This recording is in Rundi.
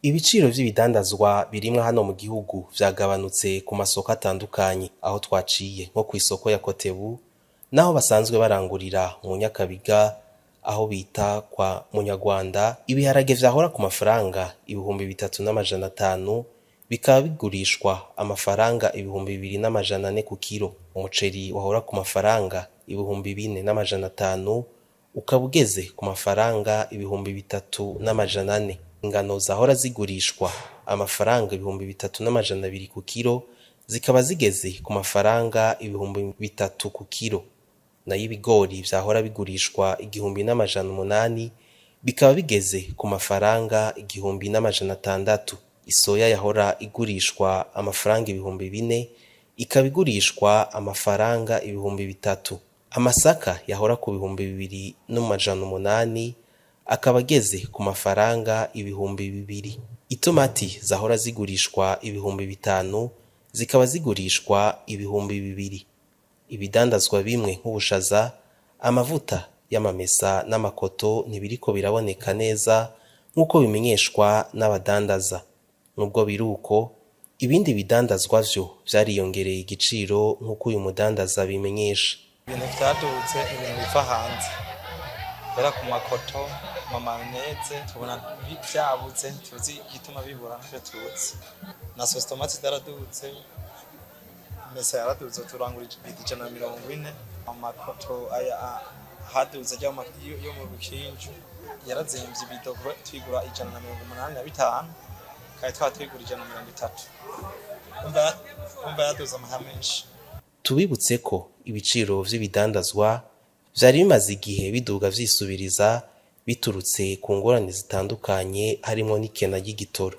Ibiciro vy'ibidandazwa birimwa hano mu gihugu vyagabanutse ku masoko atandukanye aho twaciye nko kw'isoko ya Kotebu naho basanzwe barangurira mu Nyakabiga aho bita kwa Munyarwanda. Ibiharage vyahora ku mafaranga 3500 bikaba bigurishwa amafaranga 2400 ku kiro. Umuceri wahora ku mafaranga 4500 ukaba ugeze ku mafaranga 3400. Ingano zahora zigurishwa amafaranga 3200 ku kiro zikaba zigeze ku mafaranga 3000 ku kiro. Nayo ibigori vyahora bigurishwa 1800 bikaba bigeze ku mafaranga 1600. Isoya yahora igurishwa amafaranga 4000 ikaba igurishwa amafaranga 3000. Amasaka yahora ku 2800 akaba ageze ku mafaranga 2000. Itomati zahora zigurishwa 5000 zikaba zigurishwa 2000. Ibidandazwa bimwe nk'ubushaza, amavuta y'amamesa n'amakoto ntibiriko biraboneka neza nk'uko bimenyeshwa n'abadandaza. Nubwo biruko, ibindi bidandazwa vyo vyariyongereye igiciro nk'uko uyu mudandaza abimenyesha. Ibintu vyadutse, ibintu biva hanze kubera ku makoto, ama mayonnaise tubona vyabuze, tuzi igituma bibura ntavyo tuzi. Na sauce tomate zaradutse, mesa yaraduze, turangura 140. Amakoto aya haduze yo mu Bukinju yarazimvye, ibido tuyigura 185 kandi twaba tuyigura 130. Umva yaduze amahera menshi. Tubibutse ko ibiciro vy'ibidandazwa vyari bimaze igihe biduga vyisubiriza biturutse ku ngorane zitandukanye harimwo n'ikena ry'igitoro.